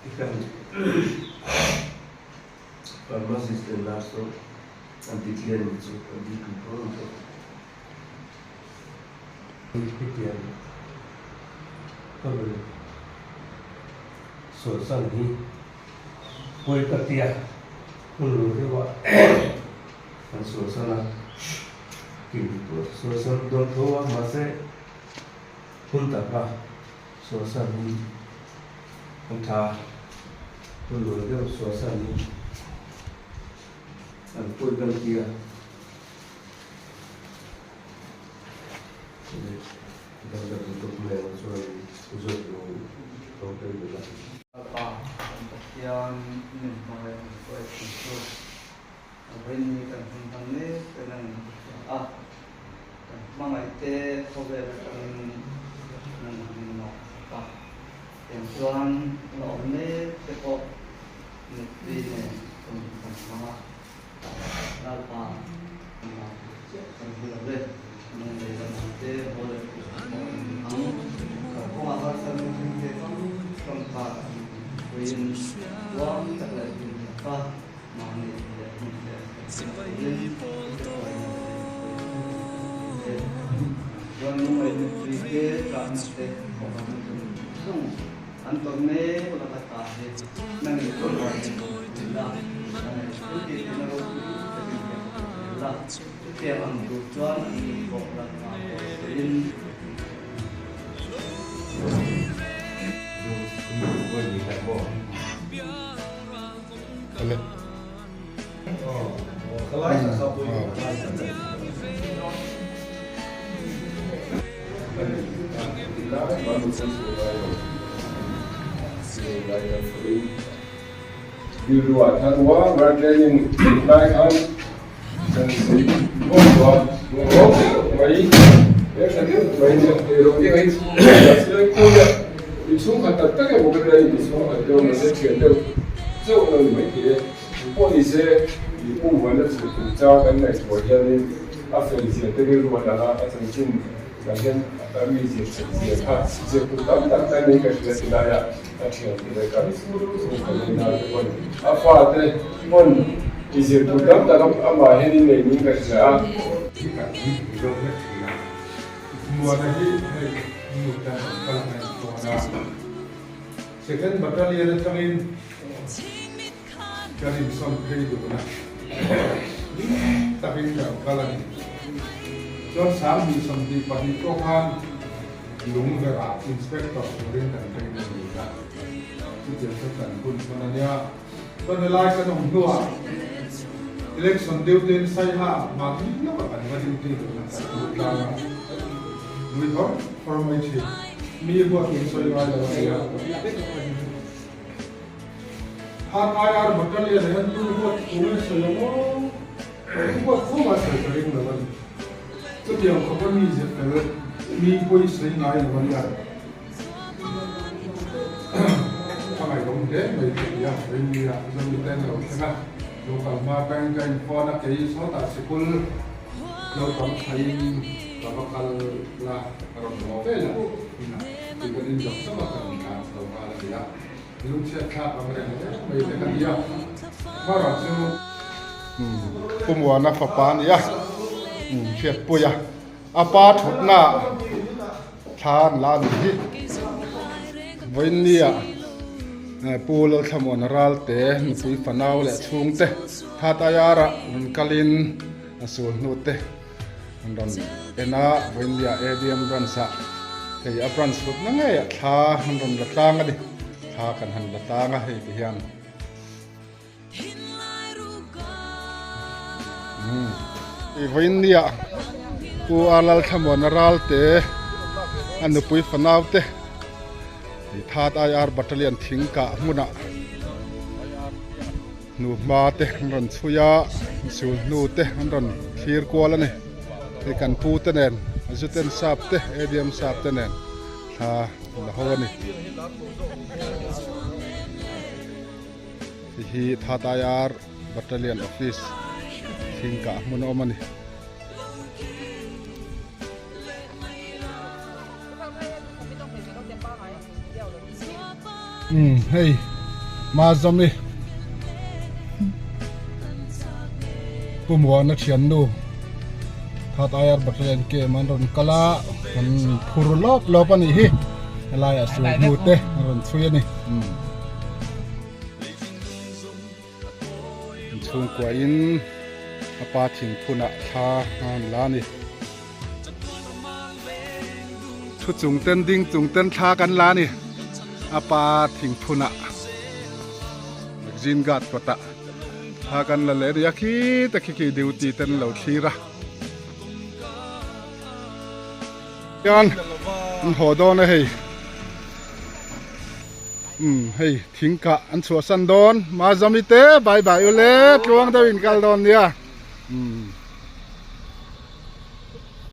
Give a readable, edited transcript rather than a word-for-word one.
Tikhan pharmacist leh nurse pawh an ti clear ni chu an ti tui pawh an tawh. Hetiang ka rawn sawisan hi pawi ka tia hun lo deuh ah kan sawisan a, sawisan dawn tho a mahse hun taka Suasan hi an tha, hun luai deuh suasan hi an pawi kan ti a, dang dang lutuk mai ang chuan zawk lo lo phei duh a. Pa kan Pathian min hmangaih ang pawh e tih chu a vawiin kan hun hman mek vel a ni a. Kan hmangaihte khawvel atangin nan min lak sak a, tiang chuan la awm mek te pawh mittui nen hun kan hmang a, Lalpa kan lak duh chiah kan hmu lo e, Lunglei lamah te haw leh tur te pawh an ni ang, kan kawngah harsatna thleng te tam tawngkar an puiin huam tak leh hlim taka Mahni leh hmun leh turin chuan lungngaih mittui te tlahna te khawhna zawng zawng an tawrh mek laka ta hi nangin tawrh in pui la, nangin thil tih tihna ropui takin pek tur zel la, chutiang ang tur chuan an ni pawh lalpa pawh sawiin. Pawh ni se, i pum huan a chhuk tum chang kan ngaihtuah hianin a fel zia te rilru a lang a, a chanchin kan hian a mi zir that zia kha zirtu tam tak tan in ka hria ti laia a thian te leh kan chhungkaw leh nau te pawn a fa te pawn i zirtu tam tak amah hian in nei niin ka hria a. Hi kan hi Mizo vek thin a, Muana hi hei nu tan an kal ang a intawn a, Second Battalion atangin Kan insawn phei dun a, hlim takin kan kal a ni. Chuan 2022 pawh khan Lungverah Inspector turin kan phei na ni a, chutiang chu kan hun hman a nia. Chuan helai kan awm hnuah Election duty in Saiha mahni lawkah kan va duty dun a, kan hmu tlang a, nui thawr thawr mai thin. Mi huat in sawi ngai lo a nia. Khan IR Battalion ah hian tu huat thu nge sawi ang aw? Tu huat thu mah sawi ka ring lo a ni. Chutiang khawpa mi zir fel, mi pawi sawi ngai lo a nia. A ngaihawm hle mai ka ti a, Rinni ah Zomi ten lo thleng a, lo kal hma atangin ka inphone a, kei sawtah sikul naupang thlain ka va kal la, ka rawn haw vel a, inah tui kan inzawk zawk a, kan intlan chho nghal a ni a. Lungchhiat thlak ang reng reng mai te ka nia. Hmara chu. Pu Muana fapa a ni a, hriatpui a, a pa thutna thla an la a nih hi. Vawiinnia Pu Lalthlamuana Ralte nupui fanau leh chhungte Thatayara rawn kalin a sul hnute an rawn en a, vawiinnia ADM branch ah hei a branch hlutna ngei ah thla an rawn la tlang a ni, thla kan han la tlang a hei ti hian i vawiinnia Pu Arlalthlamuana Ralte a nupui fanau te i Third IR Battalion thing kah hmunah Hnuhma te an rawn chhui a, sul hnu te an rawn thlir kual a ni. Hei kan pu te nen Zuten sap te ADM sap te nen thla la ho a ni. Hei hi Thataiar Battalion Office thingkah hmun a awm a ni. Hei. Mazawmi Pu Muana thiannu That IR Battalion camp an rawn kal a kan phur lawp lawp a nih hi helaiah sulhnu te a rawn chhui a ni. Chhungkuain a pa thingphunah thla a han la a ni. Thu chung ten ding chung ten thla kan la a ni. A pa thingphunah magazine guard kawtah thla kan la leh a ni a khita khi khi duty ten lo thlir a. Hian an haw dawn a hei. Umm hei thing kah an chhuahsan dawn Mazami te bye bye ule tluang deuh in kal dawn nia umm.